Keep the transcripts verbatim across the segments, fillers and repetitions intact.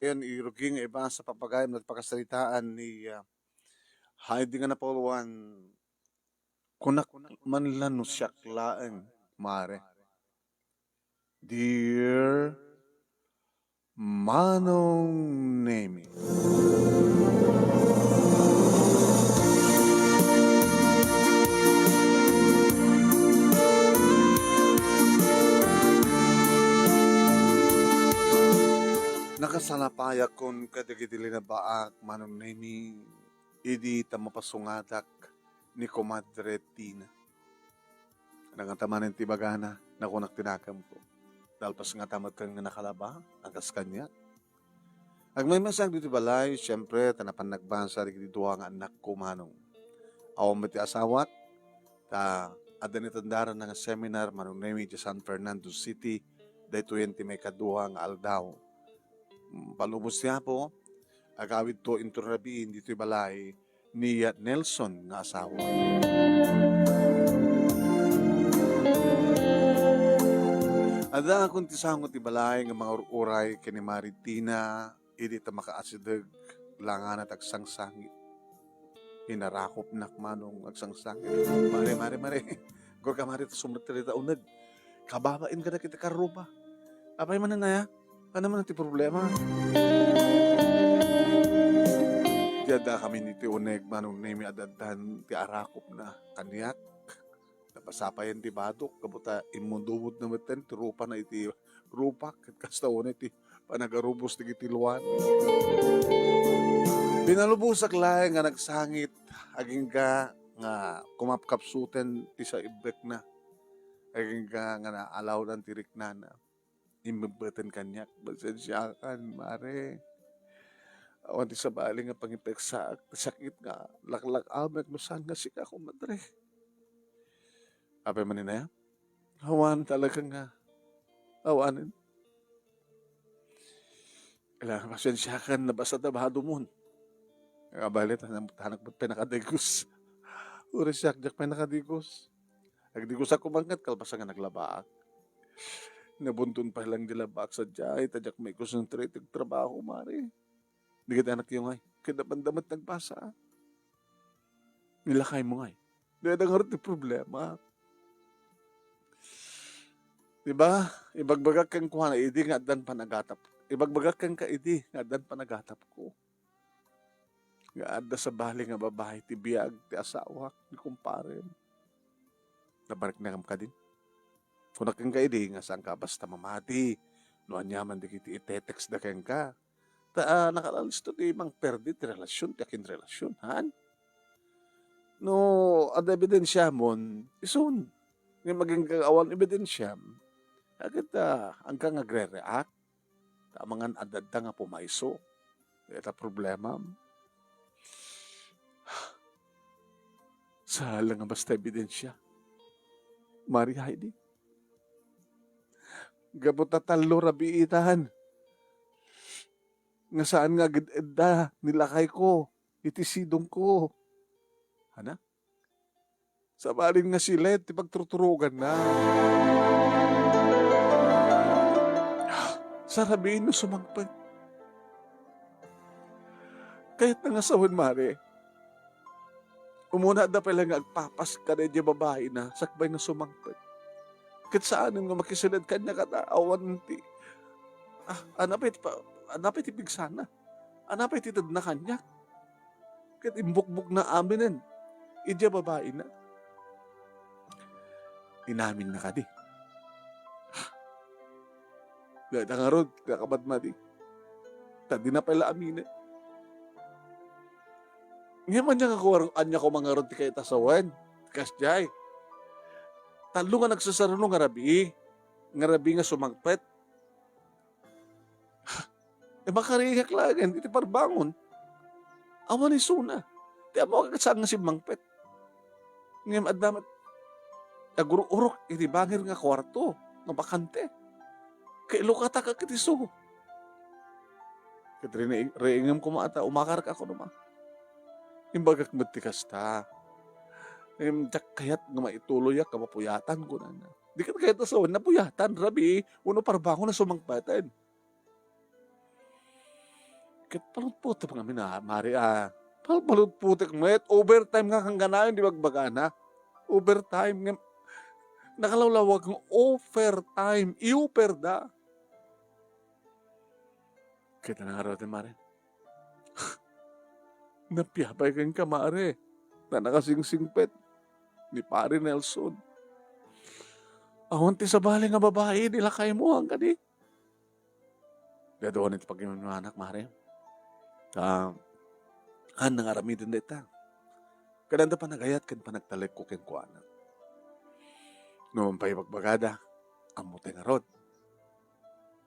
Ayan, irugi nga ibasa pagayam dagiti pakasaritaan ni, ah, Heidi nga napauluan, kunak man la no siak laeng, mare. Dear Manong Nemi. Nakasalapayakon kadagiti linabaak, Manong Nemi, idi ta mapasungadak ni Komadre Tina. Nangata manen ti bagana, nakunak ti nakemko. Nalpas ngata met ken nga nakalaba, a kas kaniak. Agmaymaysa ditoy balay, siempre, ta napan nagbasa dagiti dua nga annakko, Manong. Awan met ti asawak, ta adda ni tandaran nga seminar, Manong Nemi, idiay San Fernando City, daytoyen ti maikadua nga aldaw. Mm, palubos ti Apo, agawidto inton rabii ditoy balay ni Nelson nga asawa. Adda kon ti sango ti balay nga mangur-uray ken ni Mari Tina, idi ta makaasideg langana ti agsangsangit. Inarakopnak, Manong, agsangsangit. Mari, mari, mari. Gurka, mari, ta sumrek ti dita uneg. Kababain kadagiti karruba. Apay manen aya? Ania manen ti problema? Di adda kami ni ti uneg, Manong Nemi, adaddan ti arakopna kaniak. Napasapayan ti badok, gapu ta immudumod na metten ti rupana iti rupak, ket kasta unay ti panagarubos dagiti luan. Pinalubosak laeng nga nagsangit, agingga nga kumapkapsuten ti saibbekna, agingga nga naalawdan ti riknana. Immebbeten kaniak, "Pasensiakan, mare. Awan ti sabali nga pangipeksaak ti sakit nga laklak-amek no saan nga sika, kumadre." Apay manen aya? Awan talaga nga awanen. Ala, pasensiakan, nabasa ta badomon. Nga bale, tanak, tanak met pay nakadigos. Uray siak, diak pay nakadigos. Nagdigosak koma ket kalpasan nga naglabaak. Nabunton pay lang di labaak sadiay, ta diak mai-concentrate iti trabaho, mare. Dagiti anakyo ngay, ket napanda met nagbasa. Nilakaymo ngay. Dayta ngarud ti problema. Di ba? Ibagbagak kenkuana idi nga addan panagatap. Ibagbagak kenka idi nga addan panagatapko. Nga adda sabali nga babai ti biag ti asawak ni kumparem. Nabareknakam kadin? Kunak kenka idi nga saanka basta mamati no aniaman dagiti itetextda kenka. Ta, ah, nakalalisto ti mangperdi ti relasion, ti akinrelasion, han? No adda ebidensiamon, isun. Ngem agingga awan ebidensiam, ket, ah, agingga nga agre-react. Ta amangan adda nga pumayso. Dayta problemam. Saan la nga basta ebidensia, Mari Heidi. Gapu ta tallo rabii itan nga saan nga aged-edda ni lakayko iti sidongko. Ana? Sabali nga silet ti pagturturoganna. Sarabii no sumangpet. Kayatna nga sawen, mare. Umuna adda pay la nga agpapas kada idiay babaina sakbay nga sumangpet. Ket saanen nga makisiled kaniak ta awan ti, ah, ania pay ti pa-, ania pay ti pigsana? Ania pay ti tedna kaniak? Ket imbukbokna aminen idiay babaina. Inaminna kadi. Dayta ngarud, kakamadmadi. Ta dina pay la aminen. Ngem ania nga kuar-, ania koma ngarud ti kayat a sawen? Kasdiay. Tallo nga nagsasaruno nga rabii. Nga rabii nga sumangpet. E, makariingak laengen iti parbangon. Awan isuna. Ti ammoak ket saan nga simmangpet. Ngem adda met agur-urok iti bangir nga kuarto nga bakante. Kailukatak ket isu. Ket rine-, riingem koma ta umakarka, kunana. Imbagak met ti kasta. Ngem diak kayat nga maituloyak a mapuyatan, kunana. Di ket kayat a sawen, napuyatan, rabii, wenno parbangon a sumangpeten. Ket palutpotek ngamin a, Mare, a. Pal-, palutpotek met. Overtime nga kangkanayon di bagbagana. Overtime nga nakalawlawag nga overtime. I-over da. Ket ano ngarud, Mare? Napia pay kenka, Mare, ta nakasingsingpet ni Pare Nelson. Awan ti sabali nga babai idi lakaymo, haan kadi? Daduan iti pagimmanak, Mare. Ta, haan nga aramiden dayta. Ket adda panagayat ken panagtalekko kenkuana. No pay bagbagada, ammotay ngarud.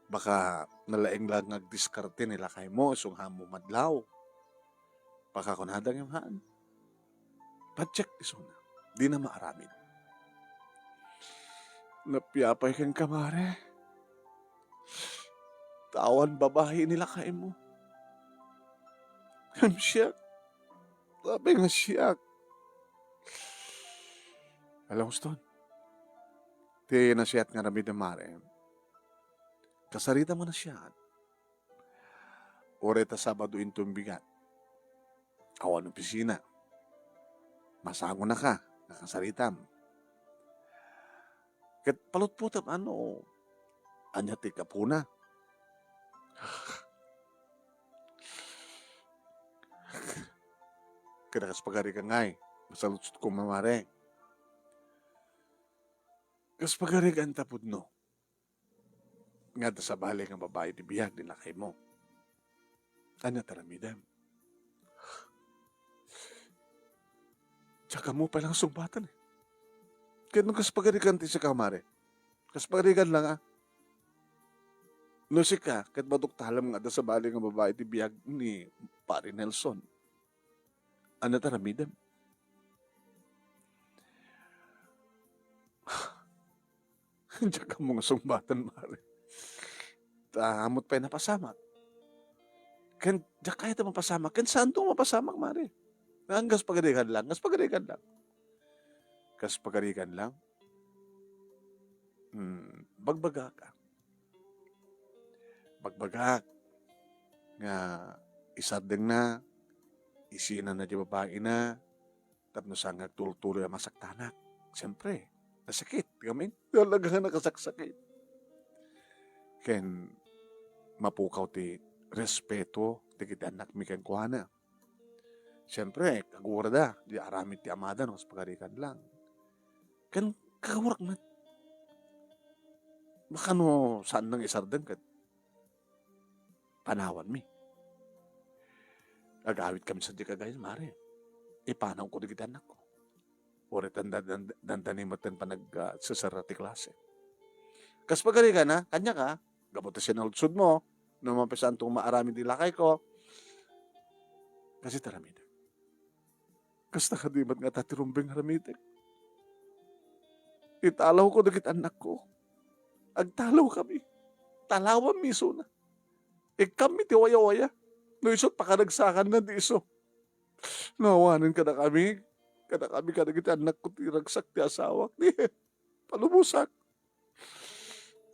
Baka nalaing lang nga agdiskarte ni lakaymo, isu nga haanmo madlaw. Baka kunada ngem haan. Padiak isuna. Dina maaramid. Napia pay kenka, Mare. Ta awan babai ni lakaymo. Ngem siak. Apay nga siak. Alam, Uston. Ti nasiat nga aramid, Mare. Kasaritam nga nasiat. Uray ta Sabado inton bigat. Awan opisina. Masangonaka, nakasaritam. Ket palutpotam, ano, ania ti gapuna? Ket kas pagarikan ngay, masaludsodko, Mare. Kas pagarikan ta pudno. Nga adda sabali nga babai ti biag ni lakaymo. Ania ti aramidem? Diak ammo pay lang sungbaten, eh. Ket no kas pagarikan ti sika, Mare? Kas pagarikan lang, ah. No sika, ket maduktalem nga adda sabali nga babai ti biag ni Pare Nelson. Ania ti aramidem? Diak ammo nga sungbaten, Mare. Ta, ammot pay napasamak. Ken, diak kayat a mapasamak. Ken, saanto nga mapasamak, Mare? Nga, kas pagarikan lang, kas pagarikan lang. Kas pagarikan lang. Hmm, bagbagak, ah. Bagbagak nga isardengna, isinanna diay babaina, tapno saan nga agtultuloy a masaktanak. Siempre, nasakit, kami. Talaga nga nakasaksakit. Ken, mapukaw ti respeto dagiti annakmi kenkuana. Siempre, kagurada, di aramid ti amada, no, kas pagarikan lang. Ken, kagurak met. Baka no, saan nang isardeng ket panawanmi. Agawid kami sadiay, Mare. Ipanawko dagiti annakko. Uray tanda-, tanda-, dandani met ti panag-, ah, sesar ti klase. Kas pagarikan, ha? Kaniak, ha? Gapu ta sinaludsodmo, no mapasaanto maaramid ti lakayko. Kas iti aramidek. Kasta kadi met ngata ti rumbeng nga aramidek. Italawko dagiti annakko. Agtalawkami. Talawanmi isuna. Ikkanmi ti wayawaya. No isu ti pakaragsakanna ti isu. No awanen kadakami, kadakami kadagiti annakko ti ragsak ti asawak. Di, palubosak.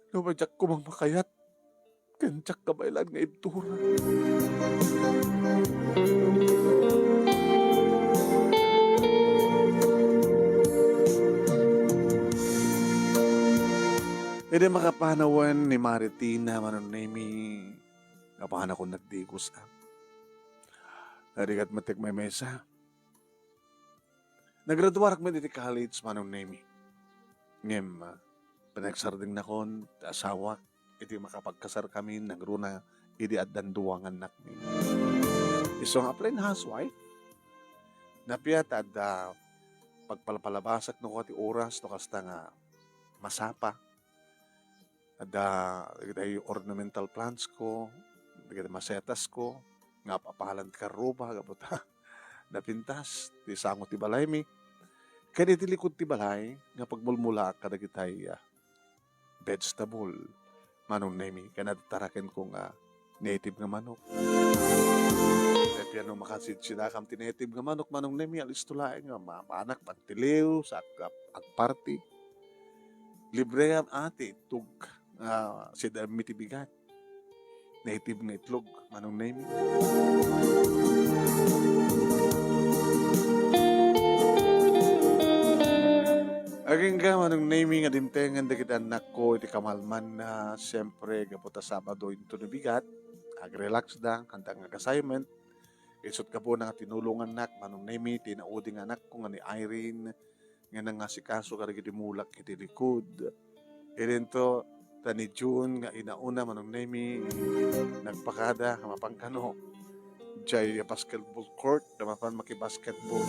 No, diak koma makayat, ken diak kabaelan nga ibtura. Idi makapanawen ni Mare Tina, Manong Nemi, apanakon nagdigos, ah. Narigat met ti agmaymaysa. Nagraduarak met iti college, Manong Nemi. Ngem, ah, panagsardengakon ti asawak iti makapagkasarkami nangruna idi addan dua nga annakmi. Isu nga plain housewife, napia ta adda pagpalpalabasek no kua ti oras no kasta nga masapa. Adda dagiti ornamental plantsko, dagiti macetasko, nga apapalan ti karruba, gapu ta napintas ti sango ti balaymi. Ken iti likud ti balay, nga pagmulmulaak kadagiti, ah, vegetable, Manong Nemi, ken adda tarakenko nga native nga manok. Ket piano makasidsidakam ti native nga manok, Manong Nemi, alisto laeng nga ma-, maanak, pagtiliw, sa ag-, agparty. Libream a ti itlog, ah, sidaem mi ti bigat. Native nga itlog, Manong Nemi. Dimtengen dagiti annakko iti kamalmanna, siempre, gapu ta Sabado inton nabigat, ag-relax da, haanda nga ag-assignment. Isut' gapuna nga tinulongannak, Manong Nemi, ti naudi nga anakko nga ni Irene, nga nangasikaso kadagiti mulak iti likud. Idinto, ta ni June nga inauna, Manong Nemi, nagpakada, mapan kano, jay basketball court, da mapan makibasketball.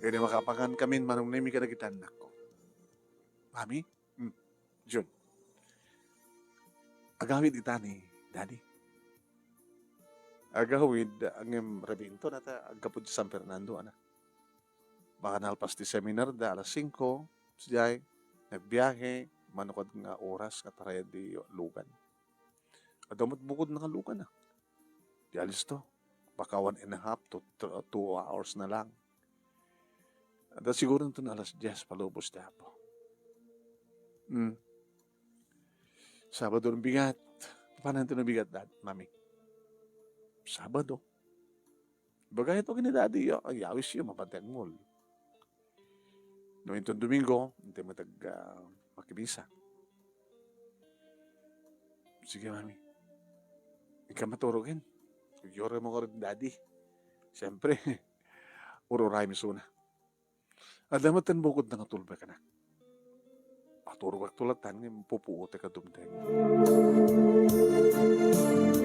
Idi makapangan kami, Manong Nemi, kadagiti annakko. Mami? Hmm. June. Agawid ita ni Daddy. Agawid, ngem rabiinto na ta, aggapu di San Fernando, ana. Baka nalpas ti seminar da alas singko, sijay, nagbiahe, mano kad nga oras nga tarayad di lugan. Adda met bukod na nga lugan, ah. Di alisto. Baka one and a half to th-, two hours na lang. Adda siguro inton alas dies palubos ti Apo. Hmm. Sabado no bigat. Paano ito no bigat, Dad, Mami? Sabado. Ibagay ito ken ni Daddy, ya-, ayawis yo, mapan ti agmul. No inton Domingo, intay met ag-, ah, makimisa. Sige, Mami. Ika maturogen. Iyorem mo ko rin, Daddy. Siyempre, ururay mi suna. Adda met ten bukod na nga tulbek, anak. Aturogak tulatan nga pupuotek a dumteng.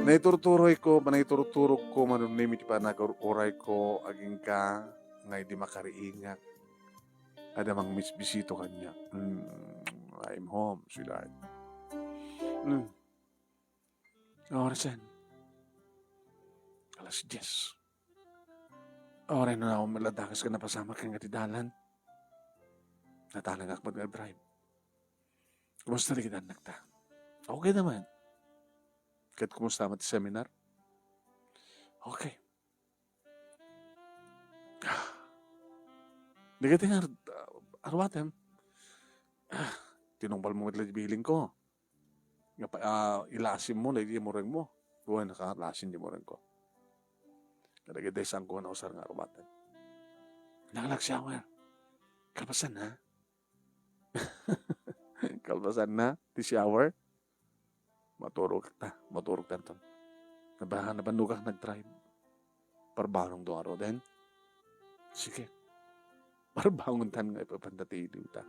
Naiturturoyko, naiturturogko, Manong Nemi, ti panagur-urayko, agingga, nga idi makariingak, adda mangmisbisito kaniak. Mm, I'm home, sweetheart. Mm. Orasen. Alas dies. Uray no naawem met la dakes ken napasamak ken nga ti dalan. Natalagak met nga drive. Kumusta dagiti annakta? Okay naman. Ket kumusta met ti seminar? Okay. Dagiti nga ar-, arwatem. Tinungpal mo met la ti bilin ko. Nga pa, ah, ilasim mo na iti mureng mo. Wen, nakalasim ti mureng ko. Kadagiti saan ko nausar nga arwaten. Nag-shower. Kalpasan na. Kalpasan na ti shower. Maturog ta, maturog tanton. Naba-, nabannogak nag-drive. Parbanong do nga roden. Sige. Parbangon tan nga ipapanda ti iliw ta.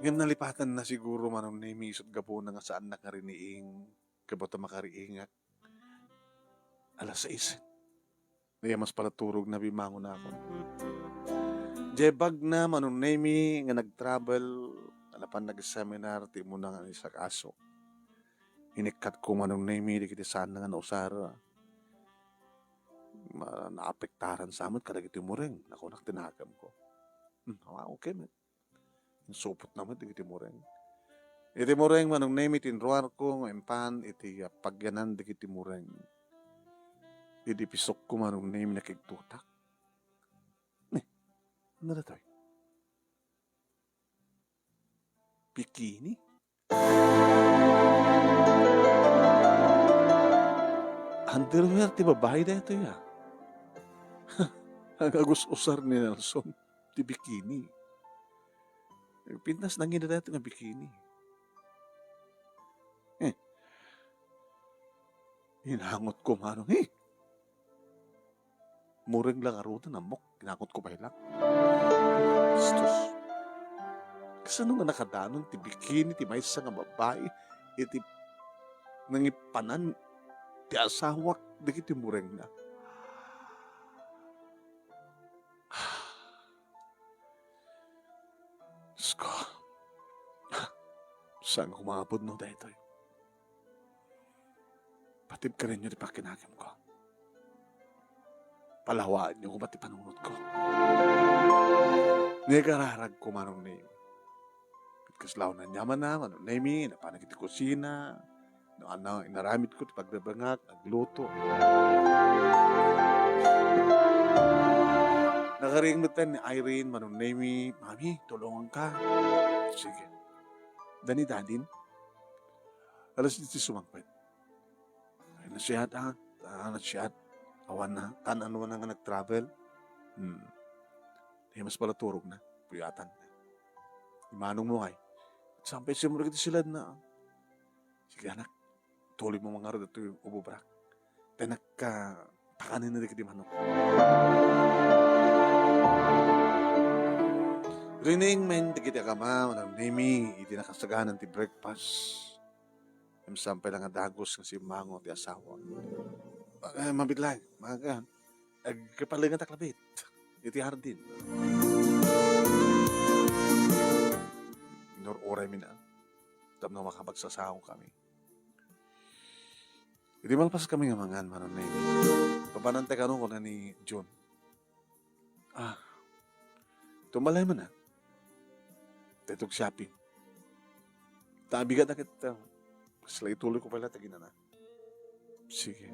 Ngem nalipatan na siguro, Manong Nemi, isut' gapuna nga saannak nga riniing, gapu ta makariingak. Alas sais. Nayamas pala turog na bimangon akon. Jay bag na, Manong Nemi, nga nag-travel, napan nag-seminar, ti umuna nga naisakaso. Inikkat ko, Manong Nemi, dagiti saan nga nausar. Ma-, naapektaran sa met kadagiti mureng, nakunak ti nakemko. Hmm, ah, okay met. Insupot na met dagiti mureng. Iti mureng, Manong Nemi, tinruarko nga impan iti, ah, pagyanan dagiti mureng. Idi pisokko, Manong Nemi, nakigtutak. Eh, ano datoy? Bikini? Underwear ti babai daytoy, ah. Ang agus-usar ni Nelson ti bikini. Pintas nangina daytoy nga bikini. Eh. Inangot ko, Manong, eh. Mureng la ngaruden, ammok, inangotko pay laeng. Bastos. Kasano nga nakadanon ti bikini ti maysa nga babai iti nangipanan ti asawak dagiti murengna? Diyos ko. Saan ko mapudno daytoy? Patibkarenyo ti pakinakemko. Palawaenyo koma ti panunotko. Naikararagko, Manong Nemi. Ket kasla unay aniamanna, Manong Nemi, napanak iti kusina. No, ania, inaramidko ti pagbebengak, agluto. Nakariing metten ni Irene, Manong Nemi, "Mami, tulonganka." Sige. Dani dadin. Alas dies ti sumangpet. Ay, nasiat, ah. Ah, nasiat. Awan na, kan-ano na nga nag-travel. Hmm. Di mas pala turog na. Puyatan na. Imanong mo kay. Sampay simrek iti siladna. Sige, anak. Tuloy mo mangarod iti ubobrak. Tay nakapakanen na dagiti manok. Rining men dagiti agama, Manong Nemi, iti nakasaganan ti breakfast. Em, sampay lang nga dagus nga simmango ti asawa. Eh, mabitlang, magan. Agpalingatak labi iti hardin. Inur-uray mi na. Tapno makapagsasaong kami. Idi malpas kami nga mangan, Manong Nemi. Papananta kano kuna ni Jun. Ah. Tumbalay man na. Tetog shopping. Ta bigat na kita. Kasla ituloy ko pala tagina na. Sige.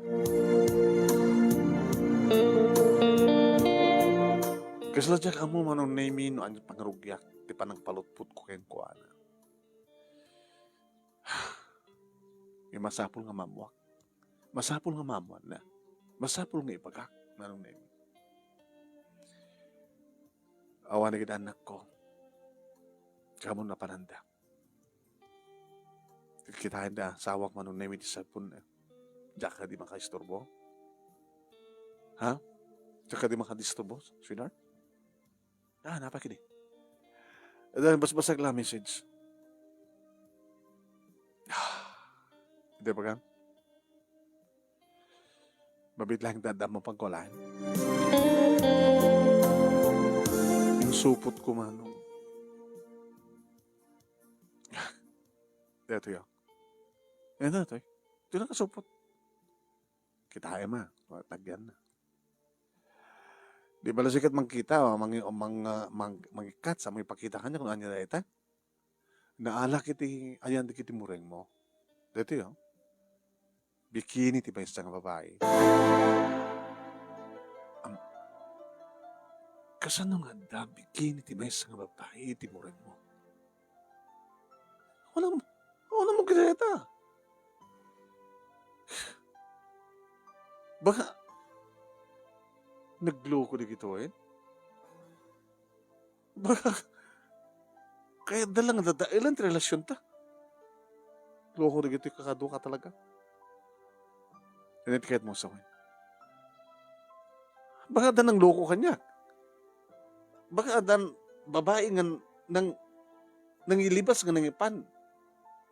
Kasla diak ammo, Manong Nemi, no ania pangrugyak ti panangpalutpot ko kenkuana. Nga masapul nga maammoak. Masapul nga maammoanna. Masapul nga ibagak, Manong Nemi. Awan dagiti annakko. Kamo napananda. Kitaen da, asawak, Manong Nemi, ti cellphone. Diak kadi makaisturbo? Ha? Diak kadi makadisturbo, sweetheart? Ah, napakidi. Ida, basbasak la message. Ida pa kan? Mabit lang dadam mo pagkulaan. Insupot ko, Manong. Dito yun. Yan na, toy. Ito na kasupot. Kita ma. Tagyan na. Di bala sikat mangkita, o mangi-, o mang-, ah, mang-, mangikat sa mangipakita kanya kung anya dayta. Naalak iti, ayan dagiti mureng mo. Daytoy, oh. Bikini ti maysa nga babai. Am-, kasano nga adda bikini ti maysa nga babai iti mureng mo? Wala mo, wala mo gidayta. Baka nagloko dagitoy. Baka kaya da lang dadaelan ti relasyonta. Loko dagitoy kakaduaka talaga. Ket kayat mo sawen. Baka adda nangloko kaniak. Baka addan babai nga nang-, nangilibas nga nangipan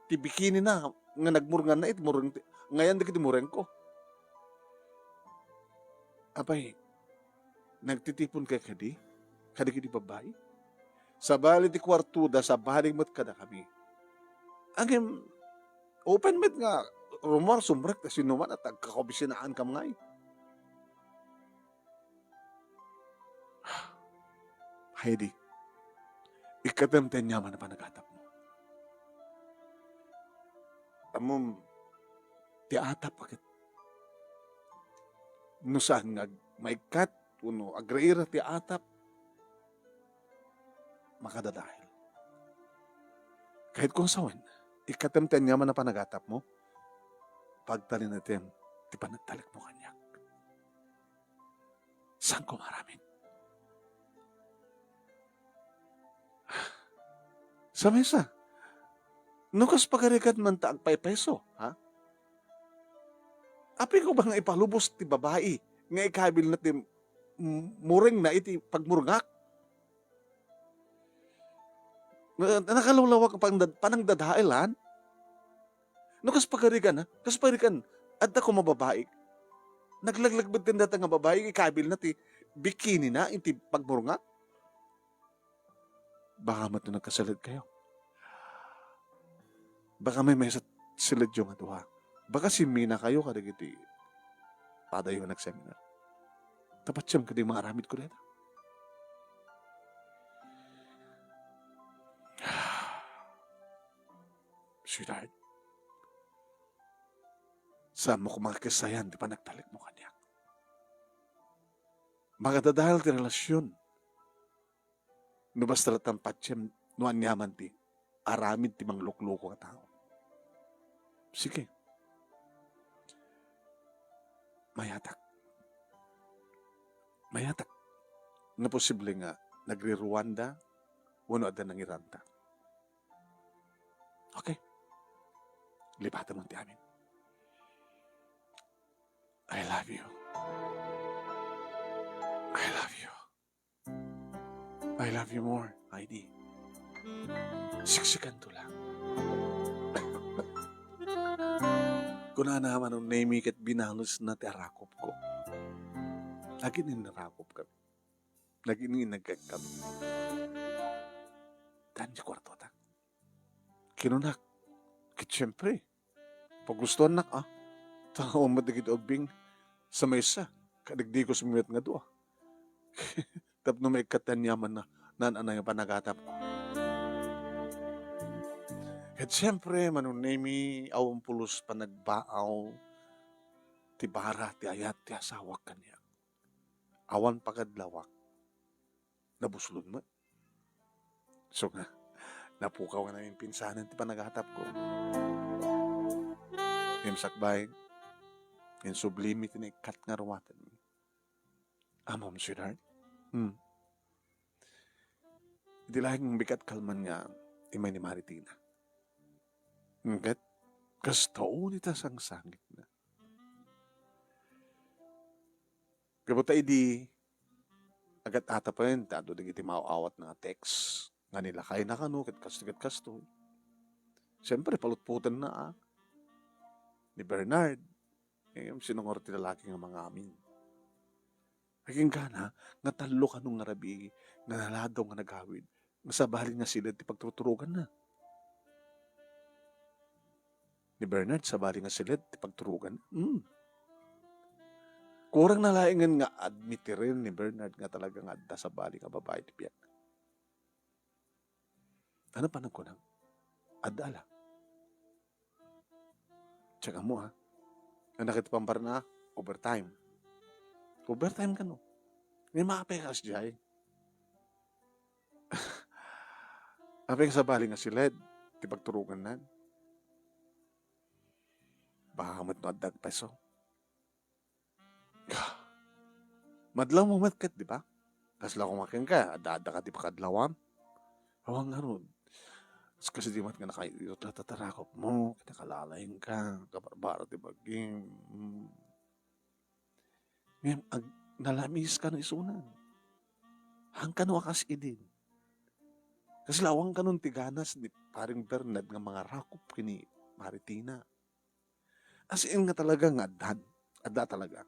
ti bikini na nga nagmurnganna iti mureng ti, ngayan dagiti murengko. Apay, nagtitipon ka kadi? Kadagiti babai? Sabali ti kuartoda, sabali met kadakami. Ngem, open met nga rummuar, sumrek ta sinuman a agkakaopisinaanka ngay. Heidi, ikkatem ti aniaman a panagatapmo. Ammom, ti atap ket no saan nga ag-, maikkat wenno agriira ti atap, makadadael. Kayatko nga sawen, ikkatem ti aniaman a panagatapmo, pagtalinatem ti panagtalekmo kaniak. Saanko maaramid? Sa mesa, no kas pagarigan man ta agpaypayso, ha? Apiko ba nga ipalubos ti babai nga ikabilna ti m-, murengna iti pagmurengak? Na-, nakalawlawag a pangdad-, panangdadaelan? No kas pagarigan, ha? Kas pagarigan, adda koma babai. Naglaglag met dayta nga babai, ikabilna ti bikinina iti pagmurengak? Baka met no nagkasaledkayo. Baka may maysa ti saledyo nga dua. Baka simmina kayo kadagiti padayo nga nagseminar. Ta patiem kadi maaramidko dayta. Sweetheart, saanmo koma nga kesayan ti panagtalekmo kaniak. Makadadael ti relasyon no basta latta patiem no aniaman ti aramid ti manglukloko nga tao. Sige. Mayatak. Mayatak. Naposible nga nagriruanda wenno adda nangiranta. Okay. Lipatem ti amin. I love you. I love you. I love you more, Heidi. Siksikanto lang. Kunana, Manong Nemi, ket binalosna ti arakupko. Nagin-innarakupkami. Nagin-innagkami. Daan ti kuartota. Kinunak, ket siempre, pagustuannak, a. Ta awan met dagiti ubbing sa maysa, kadagdagiti met nga dua. Tapno maikkat ti aniamanna, naan-anay nga panagatapko. Ket siempre, Manong Nemi, awan pulos panagbaaw ti bara ti ayat ti asawak kaniak. Awan pakadlawak. Nabuslon met. So nga, napukaw nga naminpinsanen ti panagatapko. Ngem sakbay, insublimi ti naikkat nga ruatenmi. Ammom, sweetheart? Hmm. Iti laeng bigat kalman nga immay ni Maritina. Ket kasta unay ta sangsangitna. Gapu ta idi, agat-atapen ta adu dagiti maaw-awatna nga text nga nilakayna kano ket kastoy ket kastoy. Siyempre, palutpotenna, a, ni Bernard. Ngem, sinungor ti lalaki nga mangamin. Agingga nga tallo kano nga rabii nga naladaw nga nagawid nga sabali nga siled ti pagturturoganna. Ni Bernard, sabali nga siled ti pagturoganna. Hmm. Kurang na laengen nga admitiren ni Bernard nga talaga nga adda sabali nga babai ti biag. Ano pa nagkunam? Adda la. Check mo, ha? Anak iti pambarna, overtime. Overtime kano. Ngem apay kas jay. Apay nga sabali nga siled ti pagturogannan. Baka met no adda agpeso. Madlaw mo met ket, di ba? Kasla koma kenka, adda-adda ka ti pakadlawam. Awan ngarud. Kas-, kasi di met nga nakaiyot la tatarakop mo, ket nakalalayka, kabarbara ti bagim. Hmm. Ngem ag-, nalamiskano isunan. Hangkano a kas idin. Kasla awan kanon ti ganas ni Paring Bernard nga mangarakop ken ni Maritina. As in nga talaga nga addan. Adda talaga.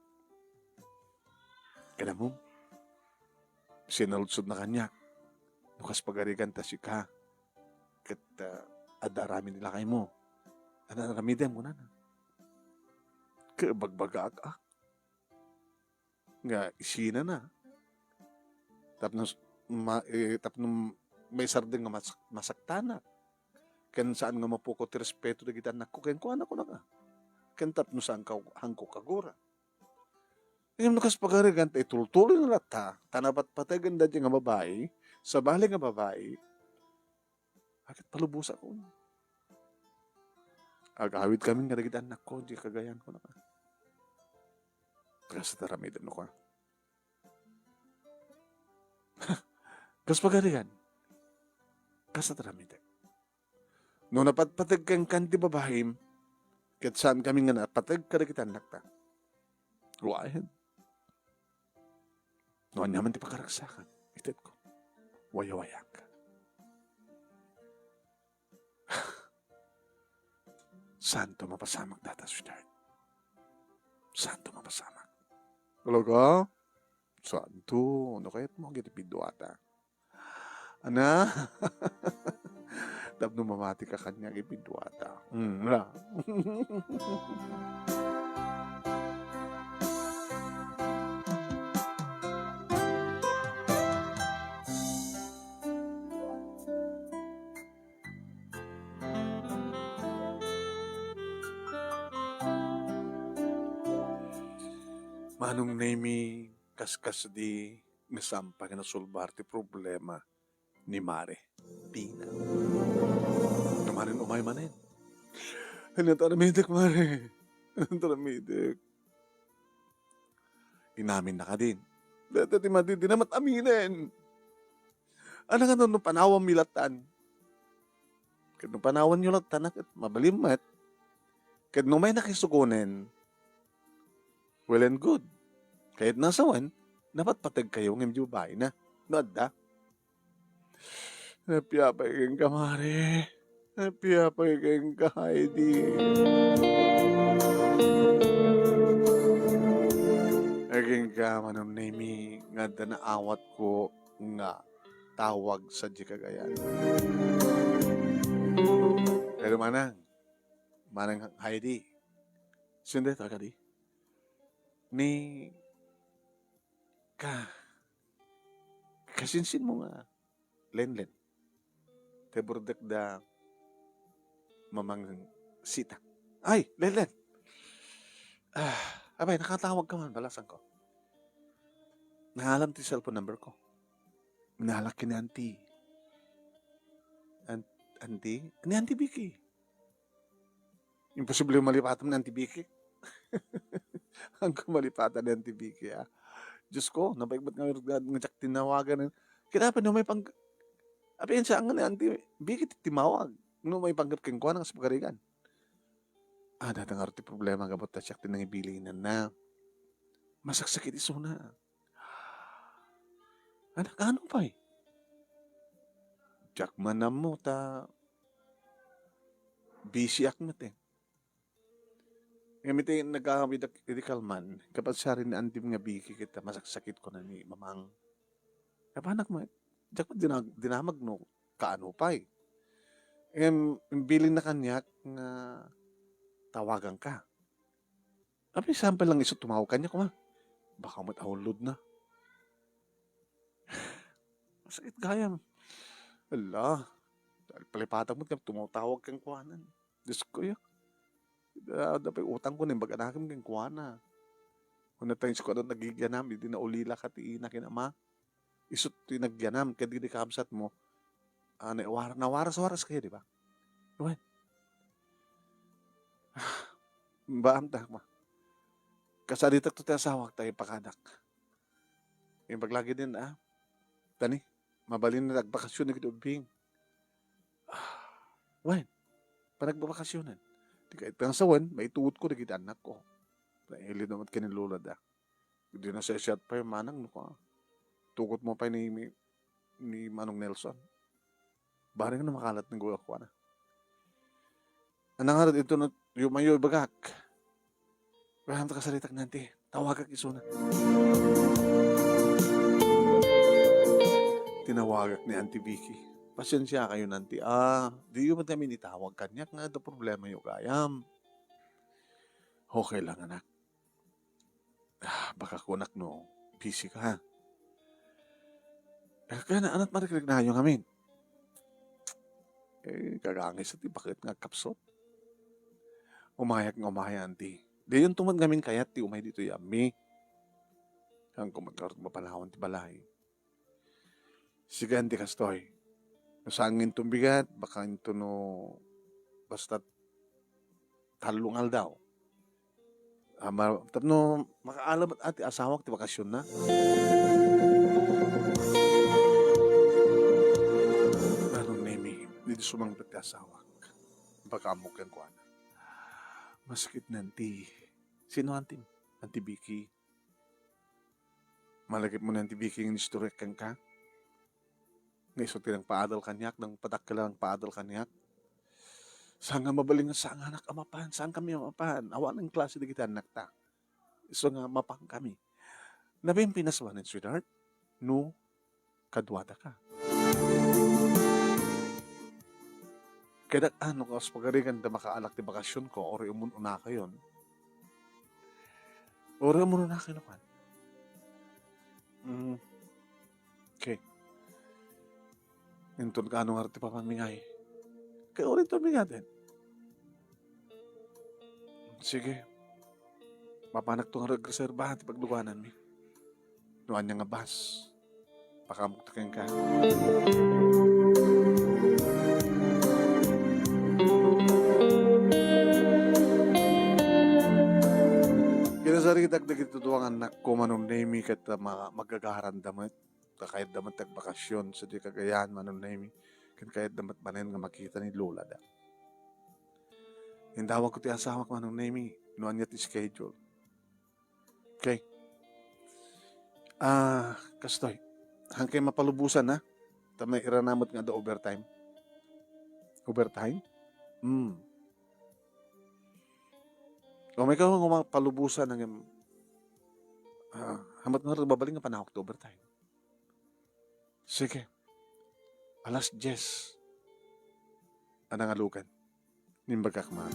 Kada mo, sinaludsodna kaniak, no kas pagarigan ta sika, ket, ah, adda aramid ni lakaymo. Adda aramidem, kunana. Ket bagbagaak, a. Nga isina na. Tapno s-, ma-, eh, tapno maisardeng nga mas-, masaktanak. Ken saan nga mapukot ti respeto dagiti annakko kenkuana, kunana. Ken tapno saan ka, haanko kagura. Ngem no kas pagarigan ta itultuloy na latta, ta napatpategen daydi nga babai, sabali nga babai, Aket palubosak, o. Agawidkamin kadagiti annakko, di kagayanko, naka. Kasta ti aramidem, no, ka. Kas pagarigan. Kasta ti aramidem. No napatpateg kenka ti babaim, ket saankami nga napateg kadagiti annakta. Go ahead. No aniaman ti pakaragsakan, itedko. Wayawayaanka. Santo mapasamak data, sweetheart. Santo mapasamak. Talaga? Santo, no kayat mo, agiti piduata. Ana? Tapno mamati ka kaniak, ipinduata. Mm, la. Manong Nemi, kaskasdi, nga saan pay nga nasolbar ti problema ni Mari Tina. Ngem umay manen. Ania ti aramidek, Mari? Ania ti aramidek? Inaminna kadin. Dayta ti madi, dina met aminen. Ania nga no, no panawanmi lattan? Ket no panawanyo lattan, ket mabalin met. Ket no may nakisugonen, well and good. Kayatna a sawen, napatpategkayo ngem di babaina. No adda? Napiapay kenka, Mare. Napiapay kenka, Heidi. Agingga, Manong Nemi, nga adda naawatko nga tawag sadiay kagayan. Hello, Manang. Manang Heidi. Sino dayta kadi? Ni ka-, kasinsinmo nga Lenlen. Ti burdek da Mamang Sita. Ay, Lenlen! Ah, apay, nakatawag ka man, balasan ko. Naalam ti cellphone number ko. Naalak ni Auntie. An-, Auntie? Ni Auntie Vicky. Imposible malipatan ni Auntie Vicky. Haanko malipatan ni Auntie Vicky, ah. Diyos ko, nabaybet nga, nga, nga diak tinawagan. Kaya pa, no, may pang-, apay, saan nga ni Auntie Vicky ti timawag? No, may panggap kenkuana, nga sa pagarigan. Ah, dayta ngarud ti problema, gapu ta siak ti nangibilinanna. Masaksakit isuna. Anak, ano pay? Diak man ammo ta busy ak met, eh. Ngem iti nagkakawidak iti kalman, kapag siya rin ni Andim nga Vicky ket masaksakit ko na ni Mamang. Kapanak met, diak met dinag-, dinamag no kaano pay. Ngem, imbilin na kaniak nga tawagan ka. Apay, saan pay lang isu tumawag kaniak, kuma? Baka met aulod na. Masakit gayam. Ala, dahil palipatan mo, tumawag kenkuanan. Diyos ko, ya. Da, da pay utang ko, naimbag anakem kenkuana. Kuna tayo sa kuwan, nagigyanam, di na ulila ka ti ina ken ama. Isu ti nagyanam, ket di kabsat mo, ah, nawar-, nawaras-waras kayo, di ba? Wen. Baam ta, ma. Kasaritak to ti asawak, tayo pakadak. Yung paglagi din, ah. Tani, mabalin na nagbakasyon na kita ubing. Ah, wen, panagbabakasyonan. Di kahit nga sawen, maitugot ko, di kita anak ko. Nailid naman ka ni Lola da. Di na siya siya pa yung manang, no, ka. Tugot mo pa ni, ni, ni Manong Nelson. Bareng na makalat ng gulo ko, ana. Anang harap ito no, yumayo ibagak. Kaya ang takasalitak nanti, tawagak isuna. Tinawagak ni Auntie Vicky. Pasensya kayo, Nanti. Ah, di yung kami nitawag kanya nga ito problema yung gayam. Okay lang, anak. Ah, baka kunak no, busy ka, ha? Eh, kaya na, anat marikrik na yung amin. Eh, kagangis ti bakit nga kapsot. Umayak nga umaya, anti. Di yun tuman ngamin kayat ti umay dito yami. Ang kumakarot mapanawan ti balay. Sige, anti kastoy. No saan nga inton bigat, baka into no basta tallo nga aldaw. Ah, ma-, tapno makaalam at ati asawak ti bakasyon na. Ano, Nemi, di sumangpet ti asawak. Baka amok yan kuana. Maskit nanti. Sino anti? Anti Vicky. Malagip mo na ti Vicky nga istorya kenka? Nga isu ti nangpaadal kaniak, nangpadakkel a nangpaadal kaniak. Saan nga mabalin nga saan nga anak a mapan, saan kami a mapan. Awan ang klase dagiti anak ta. Isu nga mapan kami. Nabimpinas manen, sweetheart? No, kaduada ka. Kaya ano kas pagarigan da makaalak ti bakasyon ko, or umun-una kayon. Ora mo na kayo naman. Mm. Okay. Inton ka ano nga ti papanmingay. Kaya ora ito mingatin. Sige. Mapanak to nga reserbahan ti pagluganan mi. No anya nga bus. Pakamok ta kenka. Kinasa Naridak dagiti duduangan nakko, Manong Nemi, ket, ah, ma-, magagaranda met. Ta kayatda met ti agbakasyon sadiay Cagayan, Manong Nemi. Ken kayatda met manen nga makita ni lolada. Indawagko ti asawak, Manong Nemi, no ania ti schedule. Okay. Ah, kastoy. Hankay mapalubosan, ha? Ta may irana met nga adda overtime. Overtime? Hmm. O, may ka nga mapalubosan nga, ah, hamat nga mabalin nga panawag ti overtime. Sige. Alas dies. Anang alugan. Nimbagak man.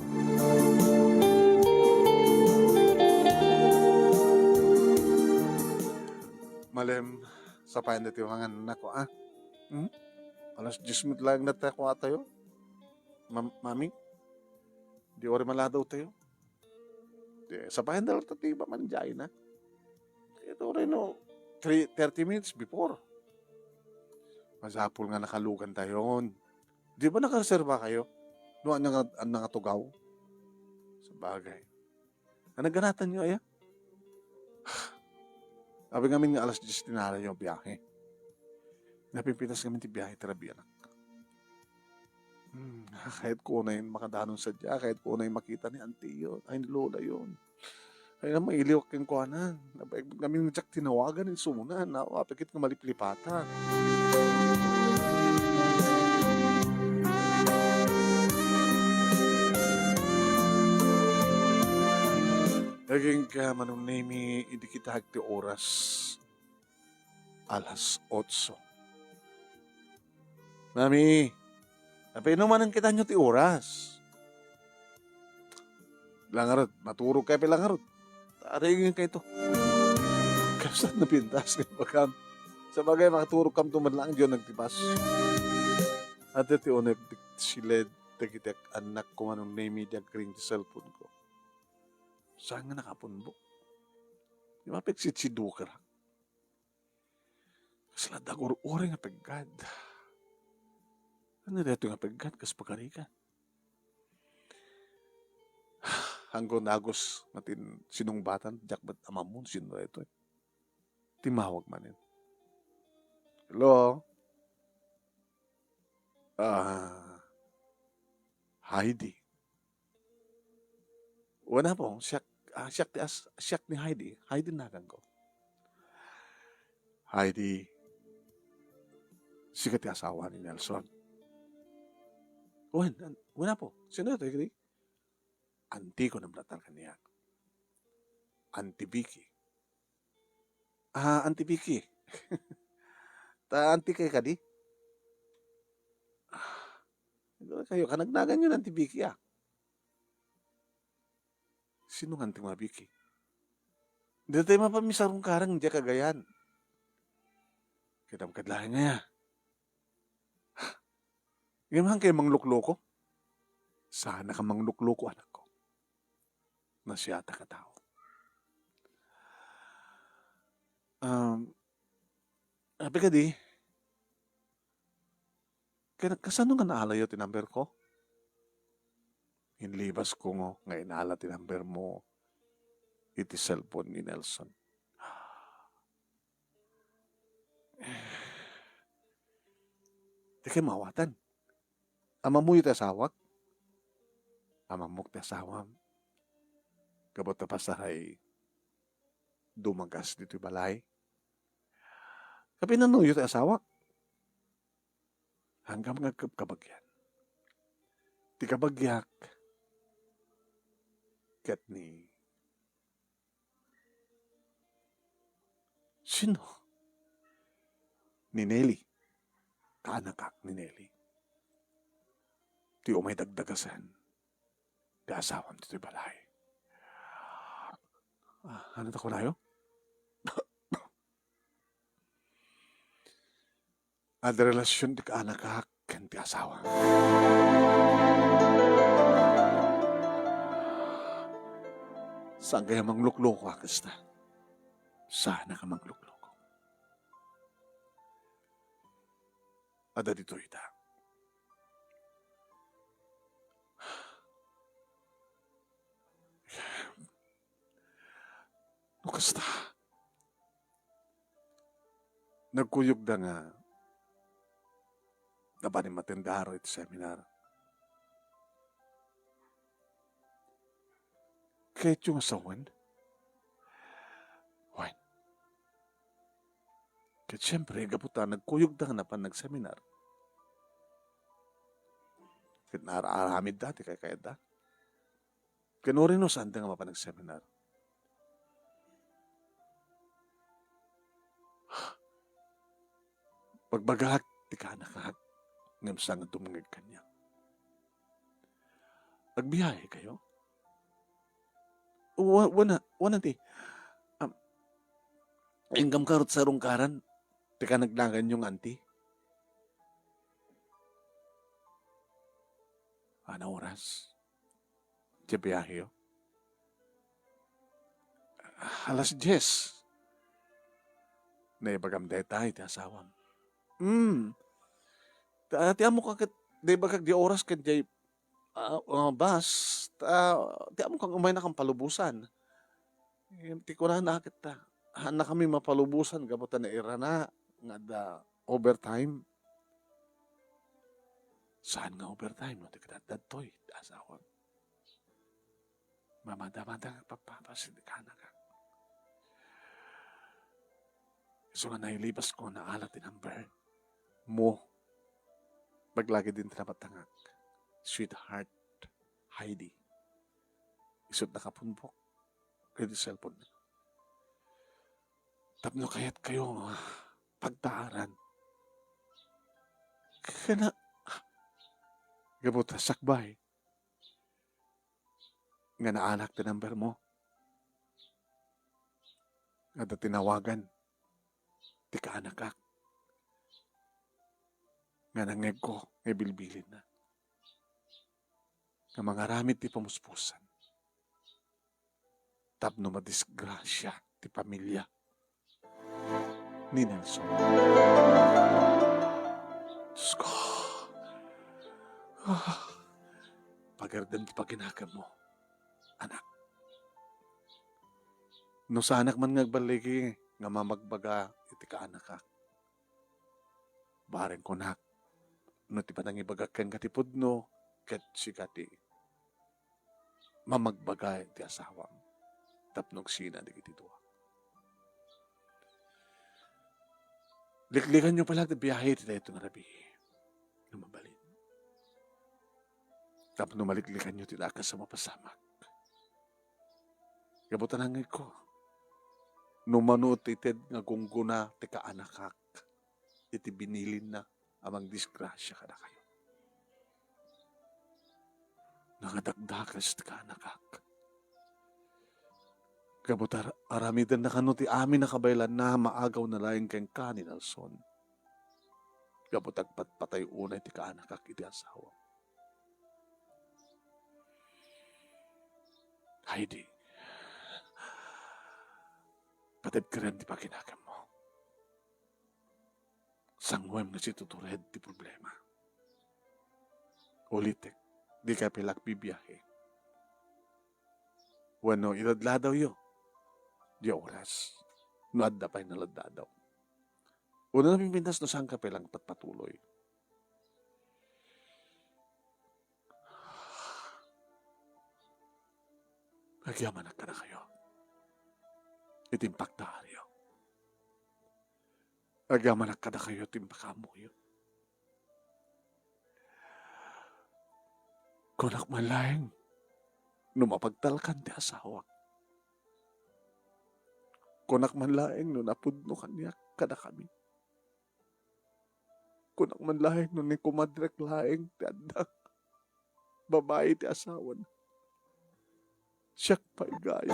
Malem, sapayan dati mangan nako, ah. Hmm? Alas dies met laeng na tayo, kuha tayo. Mam-, mami? Di ori maladaw tayo. Di, sapayan da latta ti iba man diay na. Ito rin, no, three, thirty minutes before. Masapul nga nakalugan tayon. Di ba nakareserba kayo? No, anya nga, anya nga tugaw? Sabagay. Ang nagganatan nyo, aya? Abi ngamin nga alas dies ti narayo biyahe. Napimpitas ngamin ti biyahe ti rabii, anak. Hmm, kayat ko unay makadanon sadiay, kayat ko unay makita ni auntie yon, ay, ni lola yon. Ay, na mailiwak kenkuana. Nabaig ngamin nga diak tinawagan, insuna, na, apikit nga maliplipatan. Naging ka, Manong Nemi, idi kita agti oras. Alas otso. Mami, napaino manen kita nyo ti oras? Langarod, maturog kayo pay langarod. Tarigin kayo to. Kapsat na pintas nga bakam. Sa bagay, makaturog kam to man lang, diyon nagtipas. Ate ti unay siled, dagiti anak ko, Manong Nemi, di agring ti cellphone ko. Saan nga nakapunbo? Di mapigsit si Duker, ha? Kasla dagur-uri nga peggad. Ano daytoy nga peggad kas pagarigan? Hanggo nagus matin sinungbatan, diak met amamon sino daytoy. Timawag manen. Hello? Ah, Heidi. Wen, Apo, siak, ah, siak ti as-, siak ni Heidi. Heidi naganko. Heidi, sika ti asawa ni Nelson. Wen, an-, wen, Apo, sino ito, Heidi? Antiko namnatal kaniak. Anti Vicky. Ah, Auntie Vicky. Ta auntie kay kadi? Ah, kayo, kanagnagan yun, Auntie Vicky, ah. Sino nga Auntie nga Vicky? Di tayo mapamisarong karang, diya kagayan. Kita mo kadlayan nga ya. Ngem hangkay manglukloko? Sana ka manglukloko, anakko. Nasiatak a tao. Um, abi kadi, kaya kasano nga naalayo ti number ko? Inlibas ko nga, nga inala ti number mo iti cellphone ni Nelson. Di kay maawatan. Amamoyo ti asawak? Amamok ti asawam. Kabot ta pasaray dumagas ditoy balay. Kapinanuyo ti asawak? Hanggang nga kab-, kabagyan. Ti kabagyak ket ni Sino? Ni Nelly. Kaanakak ni Nelly. Ti umay dagdagasen ti asawam ditoy balay. Ah, ano ta kunayo? Adda relasyon ti kaanakak ken ti asawa. Saan kaya manglukloko a kasta? Saan ka manglukloko? Adda ditoy ita. Basta, nagkuyogda nga napanen matendaro iti seminar. Kayatyo nga sawen? Wen. Ket siempre, gapu ta nagkuyogda nga napan nagseminar. Ket naar-aramidda ti kaykayatda. Ket no rino, saanda nga mapan nagseminar. Pagbagak ti kaanakak, ngem saan nga dumngeg kaniak. Agbiyahe kayo? Wa-, wana, wana ti, um, inggam karot sa rungkaran, ti kanagnaganyo nga anti? Ana oras? Ti biyaheyo? Alas dies. Naibagam dayta iti asawam. Hmm. Ta, ti ammok a ket, naibagak di oras ket jay, ah, ah, bus. Ta, ti ammok a umaynakan palubosan. Eh, ti kunana ket ta, haannakami mapalubosan gapu ta nairana nga adda overtime. Saan nga overtime no ti kadadtoy, asawam? Mamadamada nga agpappapas iti kaanakak. Isu nga nailibasko, naala ti number mo. Naglagid din ti namatangak. Sweetheart, Heidi. Isut nakapunbok iti cellphone na. Tapno kayatkayo nga pagtaaran. Kana, gapu ta sakbay nga naalak ti number mo. Adda tinawagan ti kaanakak nga nangngegko nga ibilbilinna nga mangaramid ti pamuspusan tapno madisgrasia ti pamilya ni Nelson. Diyos ko. Ah, pagardem ti pakinakemmo, anak. No saanak man nga agballigi nga mamagbaga iti kaanakak, bareng kunak, no ti panangibagak kenka ti pudno, ket sika ti mamagbaga iti asawam tapno agsina dagiti dua. Liklikanyo pay laeng ti biahe iti daytoy nga rabii no mabalin. Tapno maliklikanyo ti dakes a mapasamak. Gapu ta nangngegko, no mano ti ted nga gunggona ti kaanakak iti binilinna a mangdisgrasia kadakayo. Nangadakdakes ti kaanakak. Gapu ta ar-, aramidenna kano ti amin a kabaelanna, maagawna laeng kenka ni Nelson. Gapu ta agpatpatay unay ti kaanakak iti asawa. Heidi, patedkeren ti pakinakemmo. Sanguem nga situtured ti problema. Ulitek, dika pay laeng agbibiahe. Wenno, iladladawyo. Di oras. No adda pay naladdadaw. Wenno, napimpintas no saanka pay laeng patpatuloy. Agyamanak kadakayo iti impakdaaryo. Agyamanak kadakayo ti impakaammoyo. Kunak man laeng no mapagtalkan ti asawak. Kunak man laeng no napudno kaniak kadakami. Kunak man laeng no ni kumadrek laeng ti adda babai ti asawana. Siak pay gayo.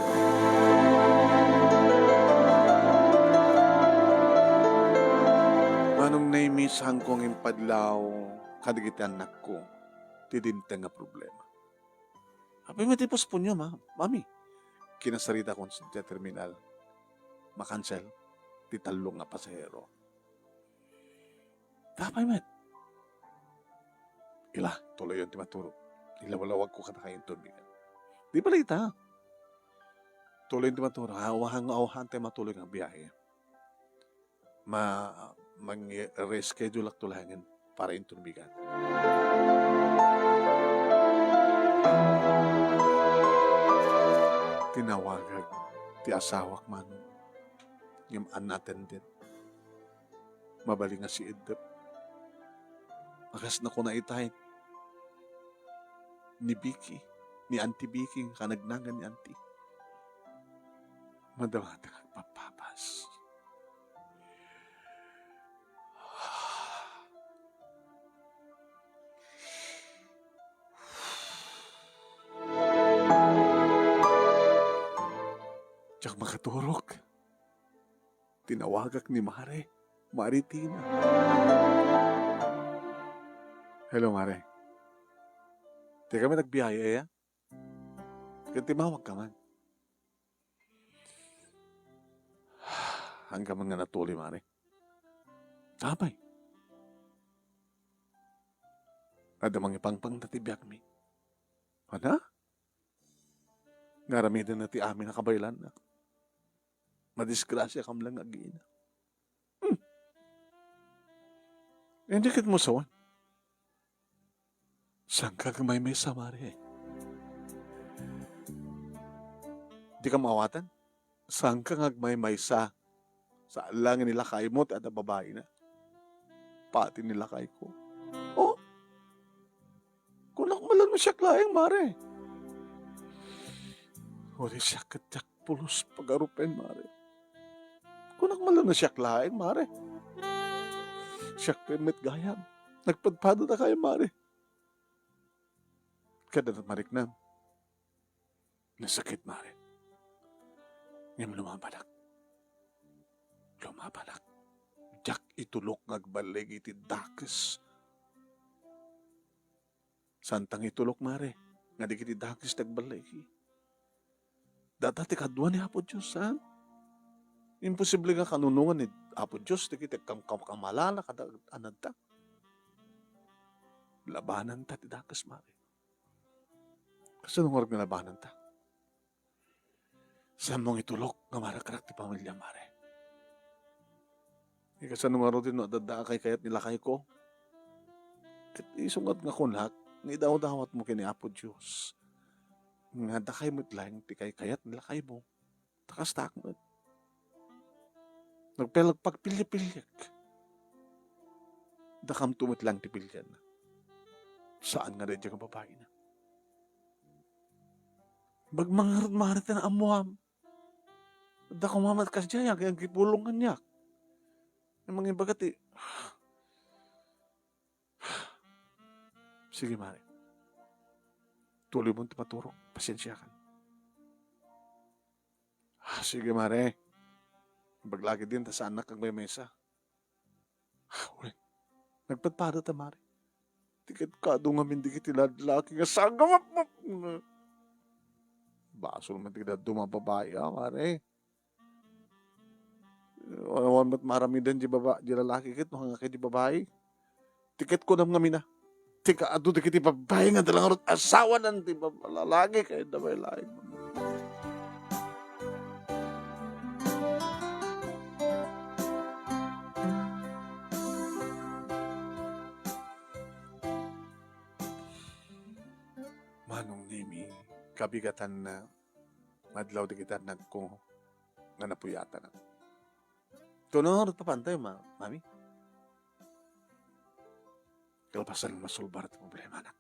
Nganong naimisanko nga impadlaw kadagiti annakko ti dimteng nga problema? Apay met ti postpone-yo, ma-, mami? Kinasaritakon sa terminal. Makansel ti tallo nga pasahero. Apay met? Ila, tuloyon ti maturog. Ilawlawagko kadakayo ti tubig. Di balita. Tuloy ti maturog. Awahan nga awahan tayo matuloy nga biyahe. Ma-, mang-reschedule ak to laengen para inton bigat. Tinawagak ti asawak man. Ngem unattended. Mabalin nga si Edep. Akas nakuna itay ni Vicky, ni Auntie Vicky, nga kanagnangan ni Auntie. Madamata nga agpapapas. Diak makaturog. Tinawagak ni Mare, Mare Tina. Hello, Mare. Ti kami nagbiyahe, aya? Ket timawag ka man. Hanggang man nga natuli, Mare. Apay? Adda mangipangpang ta ti biagmi. Ana? Nga aramiden na ti amin a kabaelanna. Madisgrasya kam lang nga agina. Hmm. Hindi ket mo sawan. Saan ka agmaymaysa, Mare? Di ka maawatan? Saan ka nga agmaymaysa? Saan lang ni lakaymo ti adda babaina. Pati ni lakayko. Oh? Kunak man lang no siak laeng, Mare. Uri siak ket diak pulos pagarupen, Mare. Kunak man lang no siak laeng, Mare. Siak pay met gayam. Nagpadpadata kayo, Mare. Kada mariknam. Nasakit, Mare. Ngem lumabanak. Lumabanak. Diak itulok nga agballigi iti dakes. Saan ta nga itulok, Mare, nga dagiti dakes ti agballigi? Data ti kadua ni Apo Dios, ha? Imposible nga kanunongan ni Apo Dios dagiti kam-, kam-, kamalala kada anadta. Labananta ti dakes, Mare. Kasano ngarud nga labananta? Saan mo nga itulok nga marakrak ti pamilya, Mare? Ikasano ngarud no adda kaykayat ni lakayko? Ket isu nga kunak, nga idawdawatmo ken ni Apo Dios nga dakay met laeng ti kaykayat ni lakaymo. Ta kastak met. Nagpel-, pagpilya-pilyek. Dakamto met laeng ti pilyan. Saan nga daydi nga babaina? Bagmangarud, Mare, ta naammuam. Adda koma met kasdiay, ag-, agipulong kaniak. Nga mangibaga ti, sige, Mare. Tuloy mo ti maturog. Pasensiakan. Ah, sige, Mare. Ibaga la ketdin ta saannak agmaymaysa. Ah, wen. Nagpadpadata, Mare. Ti ket kaadu ngamin dagiti lallaki nga sangawap mo. Basol man ti dadduma a babai, ah, Mare. Awan met maaramiden di baba-, di lalaki ket no nga ket di babai. Ti ket kunam ngamin a, ti kaadu dagiti babai nga adda la ngarud asawanan ti bab-, lalaki ket da pay laeng. Manong Nemi, kabigatanna, madlaw dagiti annakko nga napuyatanak. Tuno, rut papantayo, ma-, mami? Kalpasan masolbar ti problema, anak.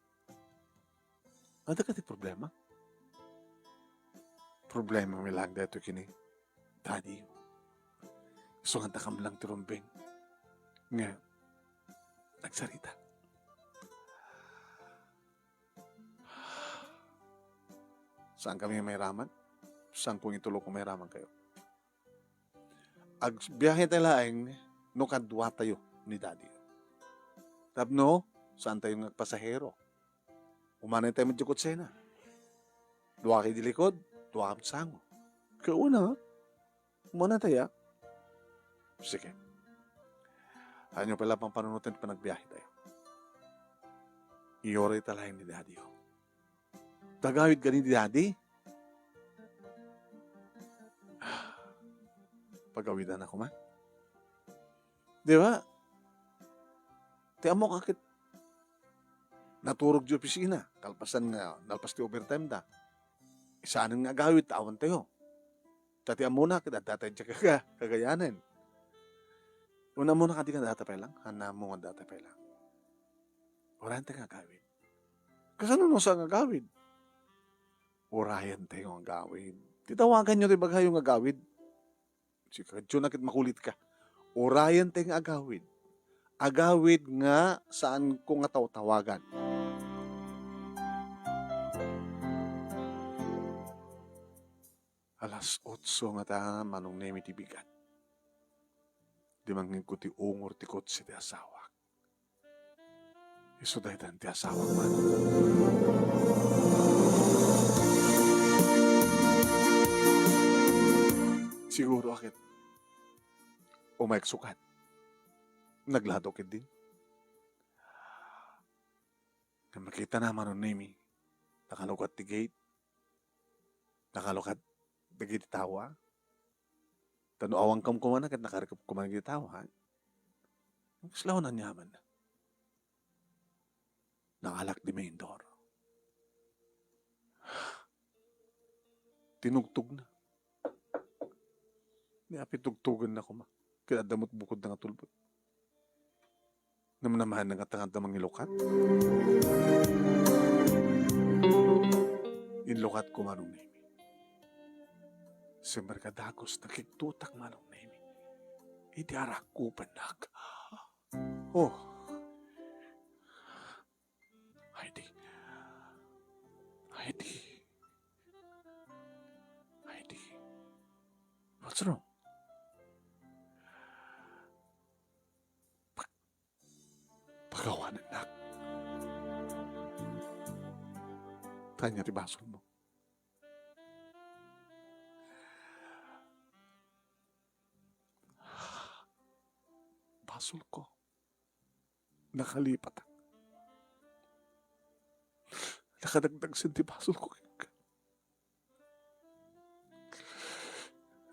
Adda kadi problema? Problema mi lang daytoy ken ni Daddy. Isu nga adda kam lang ti rumbeng nga agsarita. Saan kami mairaman? Saan kong itulok kung mairaman kayo? Agbiahe tayo laeng no kaduatayo ni Daddy. Tapno, saan tayo nga agpasahero? Umanay tayo medyo kutsena. Dua kayo di likod, dua kayo sango. Kauna, umanay tayo. Sige. Ano pala pang panunutan panagbiahe tayo? Iyoray ta laeng ni Daddy, oh. Tagawid ka ni Daddy? Pagawidan a koma. Di ba? Ti ammok a ket naturog ti opisina, kalpasan nga nalpas ti overtime da. Saanen nga agawid ta awan tayo. Ta ti ammona ket adda tayo diay kaga-, kagayanen. Wen ammona kadi nga adda ta pay lang, haan ammo nga adda ta pay lang. Urayen tayo nga agawid. Kasano no saan nga agawid? Urayen tayo nga agawid. Ti tawaganyo ti ibagayo nga agawid. Sika, kadyo na ket makulit ka. Urayen tayo nga agawid. Agawid nga saanko nga tawtawagan. Alas otso ngata, Manong Nemi, ti bigat. Dimangngegko ti ungor ti kotse ti asawak. Isu daytan ti asawak man. Siguro a ket umayek sukat. Naglado ketdin. Ngem nakitana, Manong Nemi, nakalukat ti gate. Nakalukat dagiti tao, a? Ta no awan kam koma na, ket nakarikep koma dagiti tao, a? Kasla awan aniamanna. Naalak di main door. Tinugtogna. Ni apay tugtogenna koma. Ket adda met bukodna nga tulbod. Namnamaenna nga tangad ta mangilukat. Inlukatko, Manong Nemi. Simrek a dagus, nakigtotak, Manong Nemi. Idi arakkupennak. Oh. Heidi. Heidi. Heidi. What's wrong? Pag-, pagawanennak. Ania ti basolmo? Basolko. Nakalipatak. Nakadagdagsen ti basolko kenka.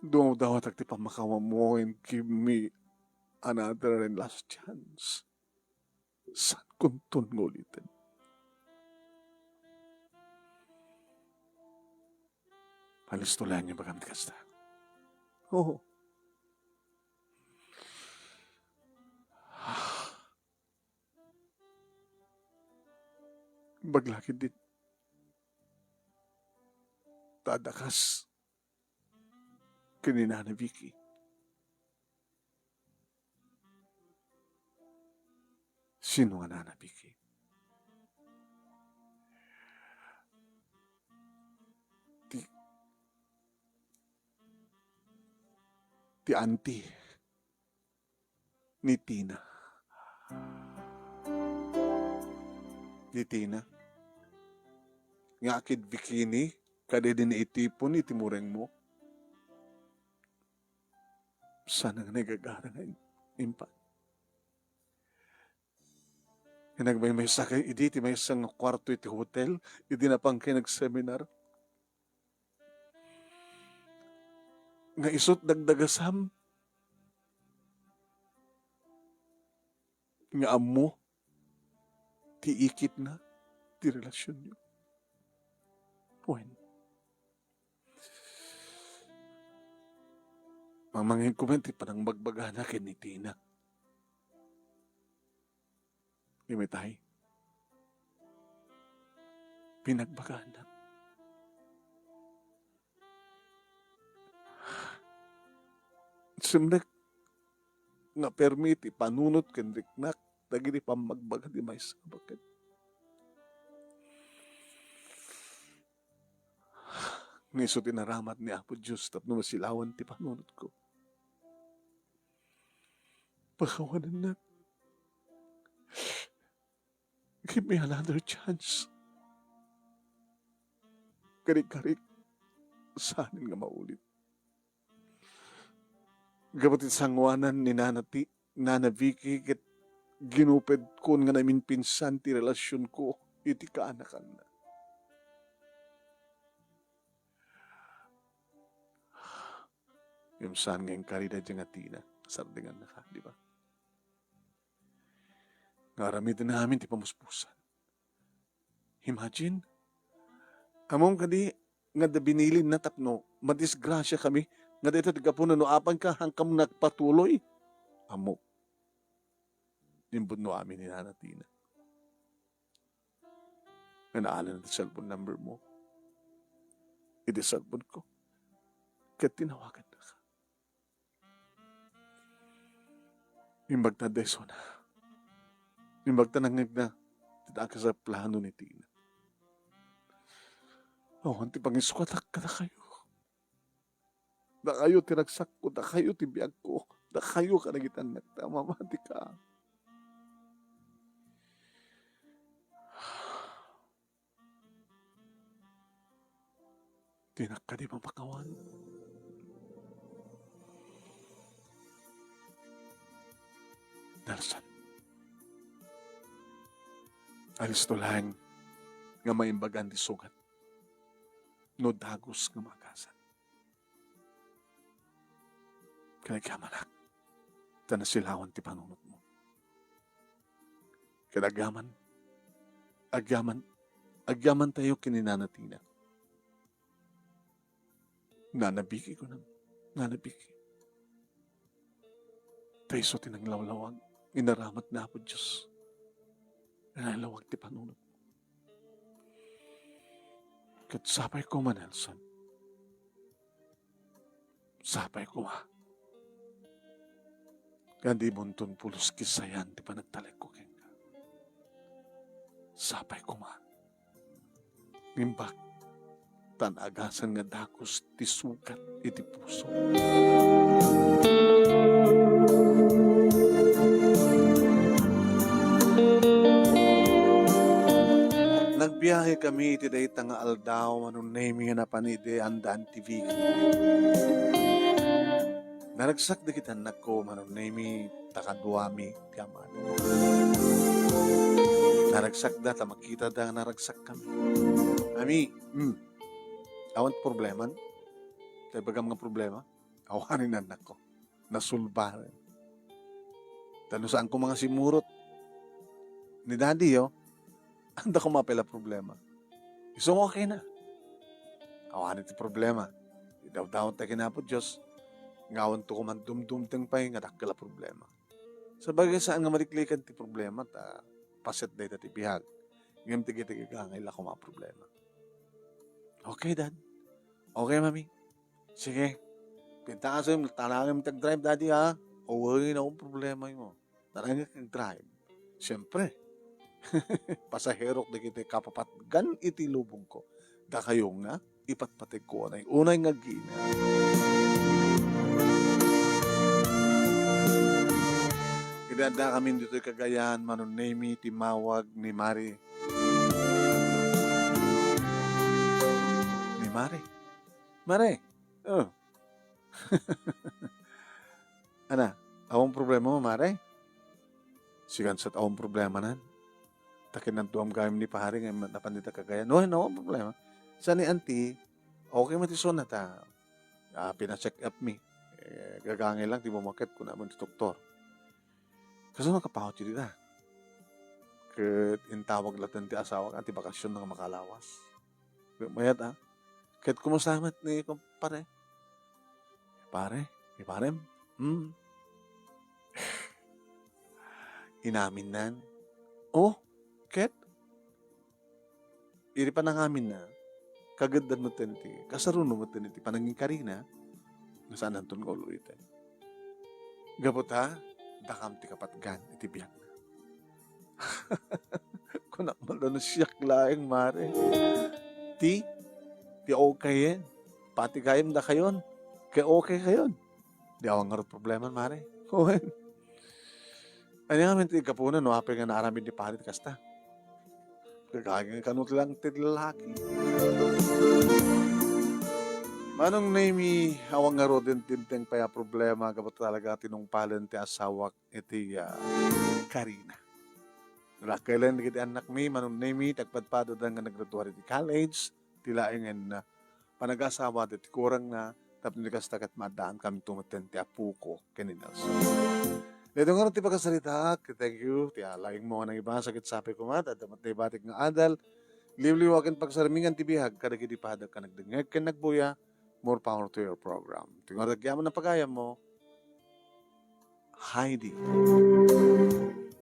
Dumawdawatak ti pammakawammo, and give me another and last chance. Saankonton nga uliten. Alisto laeng nga ibagam ti kasta. Oo. Ibagak la ketdin. Ta adda kas ken ni Nana Vicky. Sino nga Nana Vicky? Ti, ti auntie ni Tina. Ni Tina. Nga akid bikini, kadidi naitipon iti murengmo. Saan nga nagagara nga in-, impan. Nga nagmaymaysa kay idi ti maysa nga kuarto iti hotel, idi napan kay nagseminar. Nga isut dagdagasam nga ammo ti ikitna ti relasionyo. Wen, mamangegko met ti panangbagbagana ken ni Tina. Imetay. Pinagbagana. Simrek nga permi ti panunot ken riknak dagiti pammagbaga ti maysa a baket. Nga isu ti inaramat ni Apo Dios tapno masilawan ti panunotko. Pakawanennak. Give me another chance. Kari-kari, saanen nga maulit. Gapu ti sanguanan ni Nana ti, Nana Vicky, ket ginupedkon nga naimpinsan ti relasionko iti kaanakanna. Ngem saan nga inkari daydiay nga Tina, sardengannaka, di ba? Nga aramidna amin ti pamuspusan. Imagine, ammom kadi nga adda binilinna tapno madisgrasiakami, nga daytoy ti gapuna no apanka, haankam nagpatuloy? Ammok. Impudno amin ni Nana Tina. Nga naalana ti cellphone number mo iti cellphone ko. Ket tinawagannaka. Imbag ta adda isuna. Imbag ta nangngegna ti dakes a plano ni Tina. Awan ti pangissuatak kadakayo. Dakayo ti ragsakko, dakayo ti biagko, dakayo kadagiti annakta, mamatika. Dinak kadi mapakawan. Nelson, alisto laeng nga maimbagan ti sugat no dagus nga maagasan. Ket agyamanak ta nasilawan ti panunotmo. Ket agyaman, agyaman, agyamantayo ken ni Nana Tina. Nana Vicky, kunam. Nana Vicky. Ta isu ti nanglawlawag, inaramat ni Apo Dios. Nanglawag ti panunot. Ket sapay koma, Nelson. Sapay koma. Nga di mo unton pulos kisayan ti panagtalekko kenka. Sapay koma. Ngimbag, tan agasan nga dagus ti sugat iti puso. Nagbiahe kami iti dayta nga aldaw, Manong Nemy, nga napan idi Andan T V. Naragsak dagiti annakko, Manong Nemy, ta kaduami ti amada. Naragsakda ta makitada nga naragsakkami. Ami, hmm. Awan problema. Ta ibagam nga problema, awanen annakko. Nasulbaren. Ta no saanko nga simurot ni Daddy, yo, adda koma pay la problema. Isu nga okay na. Awanen ti problema. Idawdawat ta ken Apo Dios, nga awanto koma dumdumteng pay nga dakkel a problema. Sabagay, saan nga maliklikan ti problema, ta paset dayta ti biag. Ngem ti gagangay la koma a problema. Okay, Dad. Okay, Mami. Sige. Pintaasem, tarangem ti agdrive, Daddy, ha? Uy, naku, problema mo. Tarangem ti agdrive. Siyempre. Pasaherok dagiti kapapatgan iti lubongko. Dakayo nga ipatpategko unay, unay nga agina. Idi addakamin ditoy Cagayan, Manong Nemy, timmawag ni Mare. Ni Mare. Mare. Oh. Ana, awan problema mo, Mare? Sikan sa awan problema nan. Ta kinantuam gayam ni Pare nga napan dita Cagayan. No, no, awan problema. Sa ni Auntie, okay man ti isuna ta, ah, pina-check up mi. Eh, gagangay lang, di mo makit kung naman ti doktor. Kasano ka pa dita? Ket intawag latta ti asawa, ti bakasyon nga makalawas. Mayat, ah. Ket kumusta met ni kumpare? Pare, ni parem? Hmm. Inaminnan. Oh, ket? Idi panangaminna, kageddan metten iti, kasaruno metten iti pananginkarina, nga saananton nga ul-uliten. Gapu ta, dakam ti kapatgan iti biagna. Kunak man no siak laeng, Mare. Ti, ti okay yen. Pati gayam dakayon. Kay okay kayon. Di awan ngarud problema, Mare. Wen. Ania ngamin ti gapuna no apay nga naaramid ni Pare ti kasta? Gagangay kano lang ti lalaki. Manong Nemy, awan ngaruden dimteng pay a problema, gapu talaga tinungpalen ti asawak iti, ah, karina. Rakkelen dagiti annakmi, Manong Nemy, ti agpadpadada nga naggraduar iti college, ti laengen, ah, panagasawa dagiti kurangna, Tapno di kasta ket maaddaankamto metten ti apoko ken ni Nelson. Daytoy ngarud ti pakasaritaak. Thank you. Ti laingmo nga nangibasa ket sapay koma, adda met naibatik nga adal, liwliwa ken pagsarmingan ti biag kadagiti padek a nagdengngeg ken nagbuya. More power to your program. Ti ngarud agyamanen a pagayammo, Heidi.